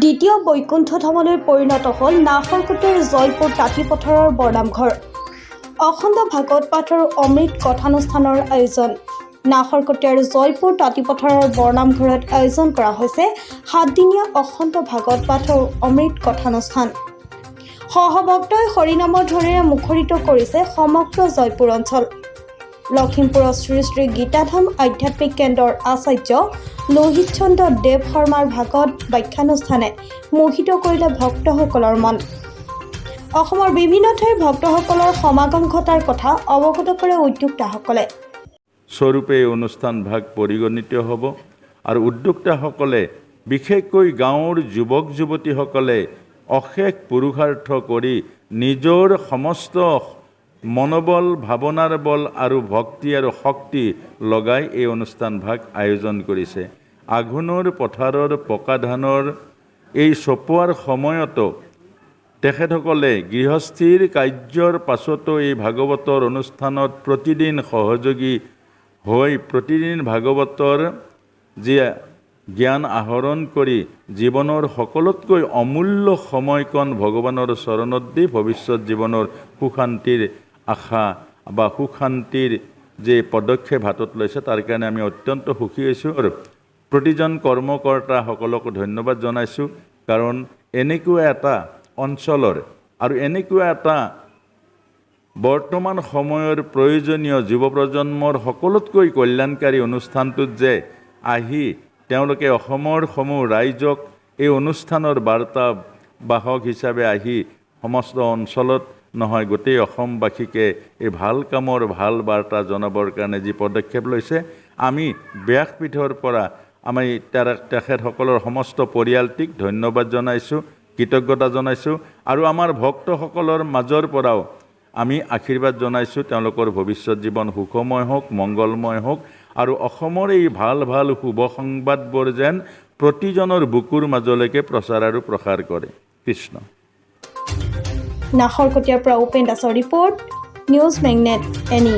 দ্বিতীয় বৈকুণ্ঠ ধামলৈ পৰিণত হ'ল নাহৰকটীয়াৰ জয়পুৰ তাঁতীপথাৰৰ বৰনামঘৰ। অখণ্ড ভাগৱত পাঠ আৰু অমৃত কথানুষ্ঠানৰ আয়োজন। নাহৰকটীয়াৰ জয়পুৰ তাঁতীপথাৰৰ বৰনামঘৰত আয়োজন কৰা হৈছে 7 দিনীয়া অখণ্ড ভাগৱত পাঠ আৰু অমৃত কথানুষ্ঠান। সহভক্তই হৰিনামৰ ধ্বনিৰে মুখৰিত কৰিছে সমগ্ৰ জয়পুৰ অঞ্চল। লখিমপুৰৰ শ্ৰী শ্ৰী গীতাধাম আধ্যাত্মিক কেন্দ্ৰৰ আচাৰ্য লোহিত চন্দ্ৰ দেৱ শৰ্মাৰ ভাগৱত ব্যাখ্যানুষ্ঠানে মোহিত কৰিলে ভক্তসকলৰ মন। অসমৰ বিভিন্ন ঠাইৰ ভক্তসকলৰ সমাগম ঘটাৰ কথা অৱগত কৰে উদ্যোক্তাসকলে। স্বৰূপে এই অনুষ্ঠান ভাগ পৰিগণিত হ'ব আৰু উদ্যোক্তাসকলে, বিশেষকৈ গাঁৱৰ যুৱক যুৱতীসকলে অশেষ পুৰুষাৰ্থ কৰি নিজৰ সমস্ত মনোবল, ভাৱনাৰ বল আৰু ভক্তি আৰু শক্তি লগাই এই অনুষ্ঠান ভাগ আয়োজন কৰিছে। আঘোণৰ পথাৰৰ পকা ধানৰ এই চপোৱাৰ সময়তো তেখেতসকলে গৃহস্থীৰ কাৰ্যৰ পাছতো এই ভাগৱতৰ অনুষ্ঠানত প্ৰতিদিন সহযোগী হৈ প্ৰতিদিন ভাগৱতৰ যি জ্ঞান আহৰণ কৰি জীৱনৰ সকলোতকৈ অমূল্য সময়কণ ভগৱানৰ চৰণত দি ভৱিষ্যত জীৱনৰ সুখ শান্তিৰ আশা বা সুখ শান্তিৰ যে পদক্ষেপ হাতত লৈছে, তাৰ কাৰণে আমি অত্যন্ত সুখী হৈছোঁ আৰু প্ৰতিজন কৰ্মকৰ্তাসকলকো ধন্যবাদ জনাইছোঁ। কাৰণ এনেকুৱা এটা অঞ্চলৰ আৰু এনেকুৱা এটা বৰ্তমান সময়ৰ প্ৰয়োজনীয় যুৱ প্ৰজন্মৰ সকলোতকৈ কল্যাণকাৰী অনুষ্ঠানটোত যে আহি তেওঁলোকে অসমৰ সমূহ ৰাইজক এই অনুষ্ঠানৰ বাৰ্তা বাহক হিচাপে আহি সমস্ত অঞ্চলত নহয়, গোটেই অসমবাসীকে এই ভাল কামৰ ভাল বাৰ্তা জনাবৰ কাৰণে যি পদক্ষেপ লৈছে, আমি ব্যাসপীঠৰ পৰা আমি তেখেতসকলৰ সমস্ত পৰিয়ালটিক ধন্যবাদ জনাইছোঁ, কৃতজ্ঞতা জনাইছোঁ আৰু আমাৰ ভক্তসকলৰ মাজৰ পৰাও আমি আশীৰ্বাদ জনাইছোঁ, তেওঁলোকৰ ভৱিষ্যত জীৱন সুখময় হওক, মংগলময় হওক আৰু অসমৰ এই ভাল ভাল শুভ সংবাদবোৰ যেন প্ৰতিজনৰ বুকুৰ মাজলৈকে প্ৰচাৰ আৰু প্ৰসাৰ কৰে। কৃষ্ণ। নাহৰকটীয়াৰ পৰা উপেন দাসৰ ৰিপৰ্ট, নিউজ মেগনেট এনি।